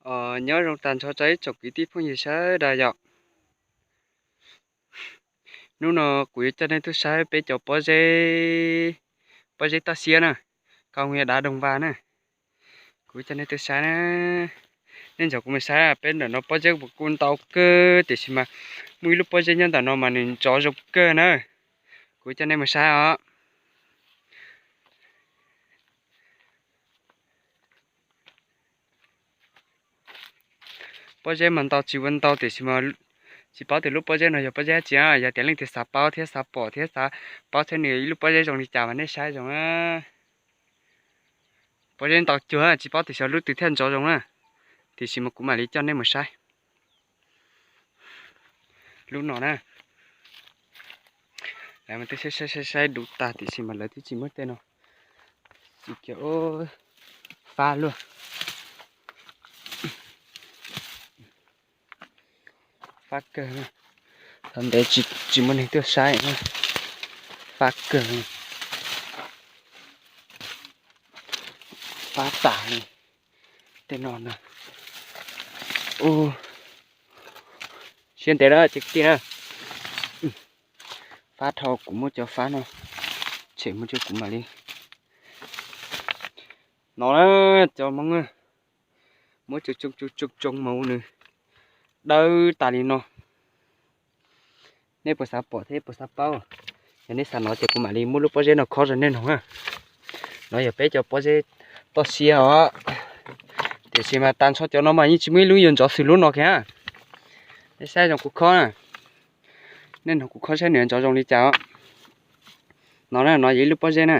Nyob zoo tag nrho rau ib tsoom kwv tij phooj ywg sawv daws yom. Hnub no kuv yuav coj nej tuaj saib peb cov pob zeb, pob zeb toj siab na, koj hu ua dav doog vas na. Kuv coj nej tuaj saib na, nej nrog kuv mus saib peb ntawm no pob zeb puas kuj ntau kawg tiam sis mas muaj ib lub pob zeb nyob ntawm no mas nws ntsov zoo kawg na. Kuv coj nej mus saib os. Pob zeb mas ntau tsis ua ntau tiam sis mas tsis paub tias lub pob zeb no yog pob zeb dab tsi. Yog tias leej twg xav paub thiab xav pom thiab xav paub saib nws ib lub pob zeb zoo li cas mas nej saib zoo na. Pob zeb ntau cuag tsis paub tias xyov lub twg thiaj ntsov zoo na, tiam sis mas kuv mam li coj nej mus saib lub no na. Lawv mas twb saib saib saib saib dub tag tiam sis mas lawv twb tsis muab tej no, tsis cia fab luaj. Fab kawg, thaum ntev tsis muaj neeg tuaj saib, fab kawg, fab tas li tej no na. Siab ntev lawm cov kwv tij na. Fab dhau kuv muab cov fab no tshem mus tso kuv mam li no na. Cov Hmoob muab tsoo tsoo tsoo tsoo mas ua nws dawb tas li no. Nej puas xav pom thiab puas xav paub? Yog nej xav hnov ces kuv mam li muab lub pob zeb no khob rau nej noog na. No yog peb cov pob zeb toj siab os. Tiam sis mas tag nrho cov no mas yeej tsis muaj ib lub yuav ntsov xws lub no kiag. Nej saib zoo kuv khob na. Nej noog kuv khob saib nws ntsov zoo li cas os. No na, no yog ib lub pob zeb na.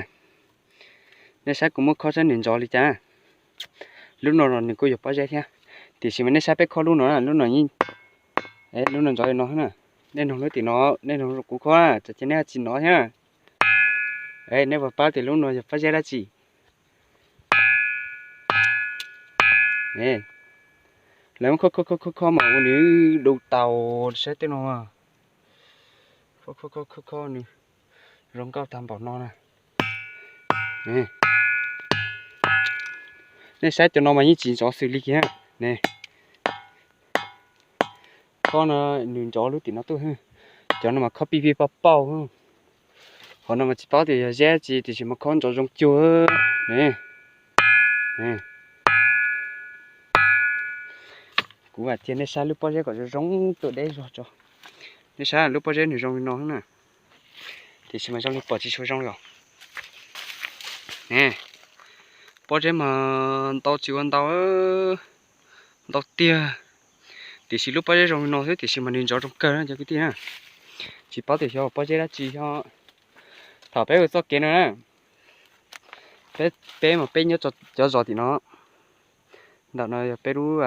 Nej saib kuv muab khob saib nws ntsov li cas. Lub no los nws kuj yog pob zeb thiab, tiam sis mas nej saib peb khob lub no, lub no, lub no ntsov li no na. Nej noog lub tim no, nej noog kuv khob na, tsam ces nej tsis hnov thiab. Nej puas paub tias lub no yog pob zeb dab tsi? Lawv muab khob khob khob khob mas ua nws du tau, saib tej no, khob khob khob khob nws zoo nkauj tag npaum no na. Nej saib cov no mas yeej tsis ntsov xws li kiag ne. Khob no nws ntsov lub tim no tuaj, cov no mas khob pij pij pauj pauj. Qhov no mas tsis paub tias yog zeb tsi tiam sis mas khob ntsov zoo cuag ne. Kuv vam tias nej saib lub pob zeb kom zoo zoo tuaj deb zog tso. Nej saib lub pob zeb nws zoo li no na, tiam sis mas zoo li pom tsis tshua zoo yom. Pob zeb mas ntau tsis ua ntau, ntau tiag, tiam sis lub pob zeb zoo li no xwb tiam sis mas nws ntsov zoo kawg na cov kwv tij na. Tsis paub tias xyov pob zeb dab tsi xyov. Thaum peb ua txoj kev no na, peb mas peb nyob cov zos tim no. Ntawm no yog peb lub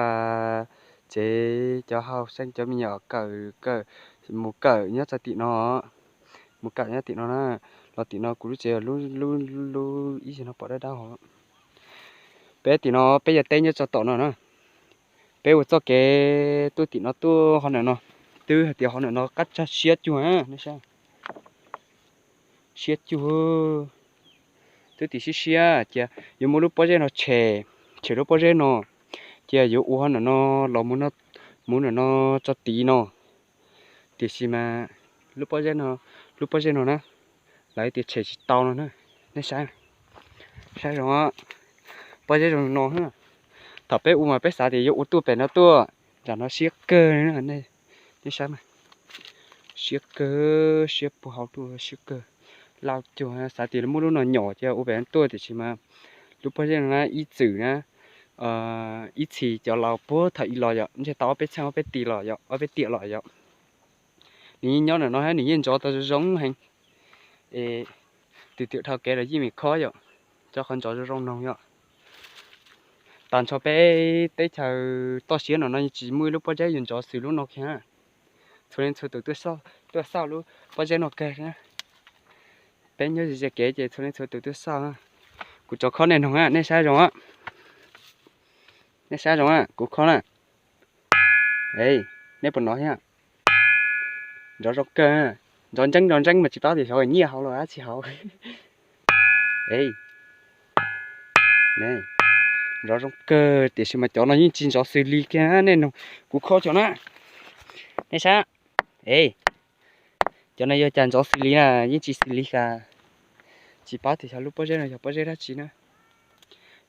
tsev, cov hauj xeeb cov me nyuam kawm, mus kawm nyob txog tim no, mus kawm nyob tim no na. Los tim no kuv lub tsev lub, lub ib yam no pom dawb dawb hov. Peb tim no peb yog teb nyob txog tom no na. Peb ua txoj kev tuaj tim no tuaj hov ntawm no, twb hais tias hov ntawm no qab tsag siab cuag, siab cuag, twb tim siab siab cia yuav muab lub pob zeb no tshem, tshem lub pob zeb no, cia yuav ua hov ntawm no los mus ntawm no tso tid no. Tiam sis mas lub pob zeb no, lub pob zeb no na, lawv tias tshem tsis tau no na. Nej saib, saib zoo, pob zeb zoo no. Thaum peb ua mas peb xav tias yuav ua tuaj pem no tuaj, tam no siab kawg. Nej saib, siab kawg, siab puag hauv tuaj siab kawg. Lauj cuag xav tias muab lub no nyom cia ua pem no tuaj tiam sis mas lub pob zeb no na ib txwm na, ib txhis cov laus puag thaum ub los yom, ntshe tau ob peb txheej ob peb tiam los yom, ob peb tiam los yom. Nws yeej nyob ntawm no thiab nws yeej ntsov tau zoo zoo heev. Es tus twm dhau kev los yeej vim khob yom, rau qhov ntsov zoo zoo noog yom. Tag nrho peb teb chaws toj siab no no tsis muaj ib lub pob zeb yuav ntsov xws lub no kiag. Txhua leej txhua tus tuaj xauj lub pob zeb no kawg. Peb nyob ze ze kev ces txhua leej txhua tus tuaj xauj. Kuv rov khob nej noog, nej saib zoo, nej saib zoo, kuv khob na. Nej puas hnov thiab? Ntsov zoo kawg, ntsov ntseeb ntsov ntseeb mas tsis paub tias xyov nyiaj hauv los dab tsi hauv. Ntxov zoo kawg tiam sis mas cov no yeej tsis ntxov xws li kiag nej no. Kuv kho cov na, nej saib. E, cov no yog cas ntxov xws li na, yeej tsis xws li kiag. Tsis paub tias xyov lub pob zeb no yog pob zeb dab tsi na.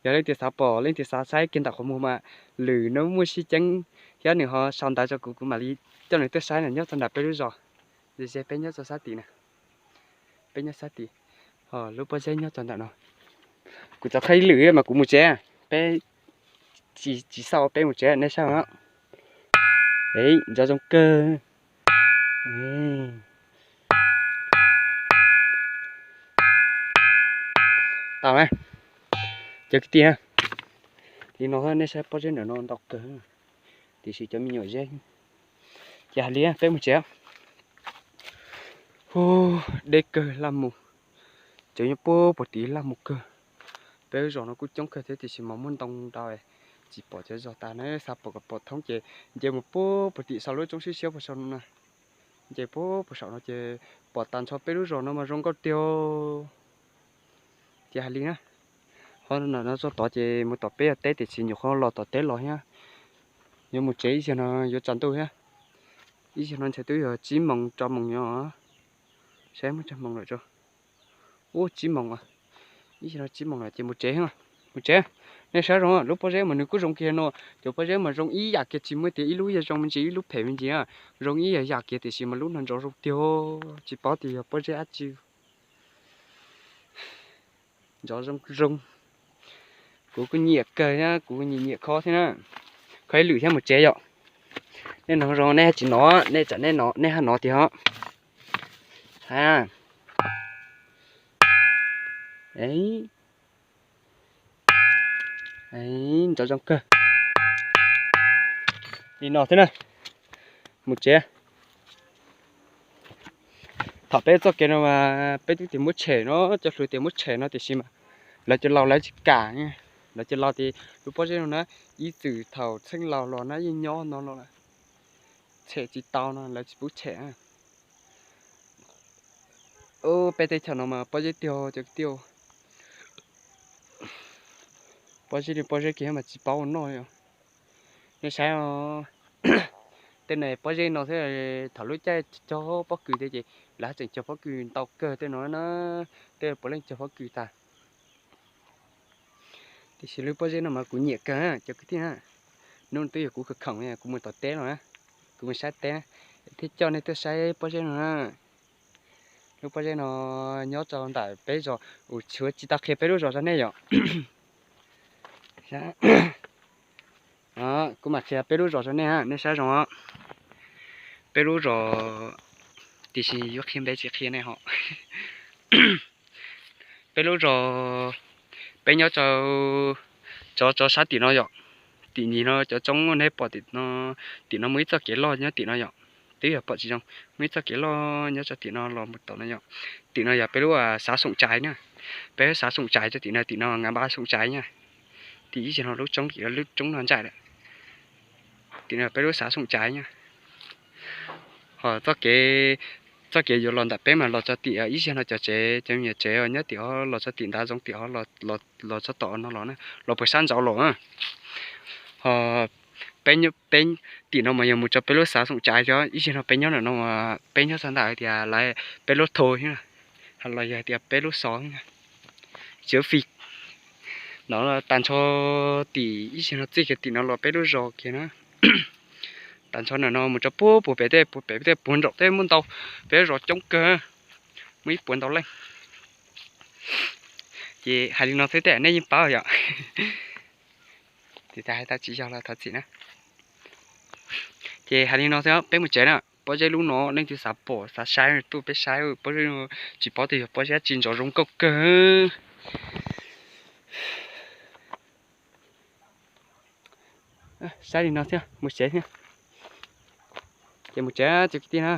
Yog leej twg xav pom leej twg xav saib kiag ntawm qhov muag mas lwm hnub muaj sib ceeb thiab nws ho sau ntawv rau kuv, kuv mam li coj nws tuaj saib na, nyob txog nram peb lub zos. Ze peb nyob txog sab tim na, peb nyob sab tim, ho lub pob zeb nyob txog ntawm no. Kuv txav qhov ib lwm mas kuv mus tsev, peb tsis xauj, peb mus tsev nej saib. Ntxov zoo kawg. Tau, cov kwv tij, li no nej saib pob zeb ntawm no ntau kawg, tiam sis cov me nyuam zeb. Ces hais li peb mus tsev. Hu, deb kawg laj mus, cov nyob puag puag tim laj mus kawg. Peb lub zos no kuj coob kawg thiab tiam sis mas muaj ntoo ntau, tsis pom cov zos tas na, xav pom kom pom thoob ces nce mus puag puag tim saum lub roob siab siab puag saum no na. Nce puag puag saum no ces pom tag nrho peb lub zos no mas zoo nkauj tiag. Ces hais li na, qhov no txog tod ces mus tom peb yog teb tiam sis nyuam qhuav los tom teb los thiab. Yuav mus tsev ib zaug no yuav tsaus ntuj thiab. Ib zaug no ntshe twb yog tsib moos rau moos nyob. Saib muaj tsawg moos lawm tso. Ub, tsib moos, ib zaug no tsib moos lawm ces mus tsev, mus tsev. Nej saib zoo, lub pob zeb mas nws kuj zoo kiag no. Cov pob zeb mas zoo ib yam kiag, tsis muaj tias ib lub yog zoo me ntsis ib lub phem me ntsis, zoo ib yam yam kiag tiam sis mas lub no ntxov zoo tiag, tsis paub tias yog pob zeb dab tsi. Ntxov zoo zoo. Kuv kuj nyiam kawg thiab, kuv nyiam nyiam kho thiab na. Kho ib lwm thiab mus tsev yom. Nej hnov zoo nej tsis hnov, nej tsam nej hnov nej ho hnov tiag os. Ntxov zoo kawg. Li no thiab na, mus tsev. Thaum peb txoj kev no mas peb twb tias muab tshem no, cov hluas tias muab tshem no tiam sis mas lawv cov laus lawv tsis kam. Lawv cov laus tias lub pob zeb no na, ib txwm thaum txheej laus los na yeej nyob no los lawm, tshem tsis tau no lawv tsis pub tshem. Peb teb chaws no mas pob zeb tiag cov kwv tij. Pob zeb li pob zeb kiag mas tsis paub ua noj li. Nej saib, tej no pob zeb no thiab, thaum lub caij cog pob kws thiab ces lawv tseem cog pob kws ntau kawg tej no na, tej puav leej cog pob kws tas. Tiam sis lub pob zeb no mas kuv nyiam kawg cov kwv tij na. Hnub twb yog kuv khoom khoom, kuv mus tom teb no na, kuv mus saib teb na, thiaj coj nej tuaj saib pob zeb no na. Lub pob zeb no nyob rau ntawm peb zos, kuv tsis tau qhia peb lub zos rau nej yom. Kuv mam qhia peb lub zos rau nej, nej saib zoo. Peb lub zos, tiam sis yuav qhia npe tsis qhia nej ho. Peb lub zos, peb nyob rau, tso rau sab tim no yom. Tim nis no cov roob nej pom tim no, tim no muaj ib txoj kev loj nyob tim no yom. Twb yog pom tsis zoo, muaj ib txoj kev loj nyob rau tim no los mus tom no yom. Tim no yog peb lub xav xoom tsais na. Peb lub xav xoom tsais rau tim no, tim no nga npab xoom tsais na. Tim ib zaug no lub roob, lub roob no ntsaj lawm. Tim no peb lub xav xoom tsais na. Ho txoj kev, txoj kev yuav los ntawm peb mas los tso tim ib zaug no cov tsev, cov me nyuam tsev nyob tim ho los tso tim ntav zoov tim ho los tso tom no los na, los puag sab nraud los. Ho peb, peb tim no mas yog mus rau peb lub xav xoom tsais thiab, ib zaug no peb nyob ntawm no, peb nyob txog ntawm tias lawv peb lub tho thiab, los yog tias peb lub xov thiab. Tsis ua fij, no tag nrho tim ib zaug no txij kiag tim no los peb lub zos kiag na. Tag nrho ntawm no mus rau puag puag pem tej, puag pem tej puag nraum tej muaj ntau, peb lub zos coob kawg, muaj ib puas ntau leej. Ces hais li no xwb tej nej yeej paub yom. Tis tas hais tau tsis yog los thov txim na. Ces hais li no xwb, peb mus tsev na. Pob zeb lub no leej twg xav pom xav saib tuaj peb saib, pob zeb tsis paub tias yog pob zeb dab tsi, ntxov zoo nkauj kawg. Saib li no thiab mus tsev thiab. Ces mus tsev cov kwv tij na.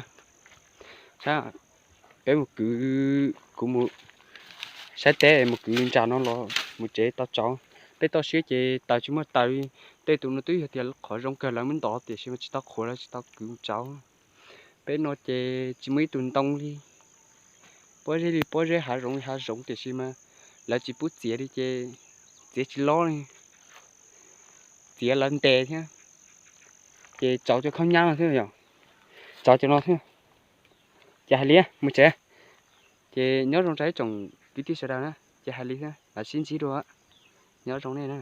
Peb mus kwv, kuv mus saib teb mus kwv ntsa no los mus tsev tau tsaus. Peb toj siab ces taws tsis muaj taws li. Tej tus no twb yog tias qhov zoo kawg lawv muab ntov tiam sis mas tsis tau qhuav lawv tsis tau kwv tsaus. Peb no ces tsis muaj ib tug ntoo li. Pob zeb li pob zeb, hav zoov li hav zoov tiam sis mas lawv tsis pub txiav li ces txiav tsis loj li. txiav lawv ntes thiab. Ces tsauv cov khaub nyab no thiab yom, tsauv cov no thiab. Ces hais li mus tsev. Ces nyob zoo rau ib tsoom kwv tij sawv daws na, ces hais li thiab, lam sib ntsib dua, nyob zoo nej na.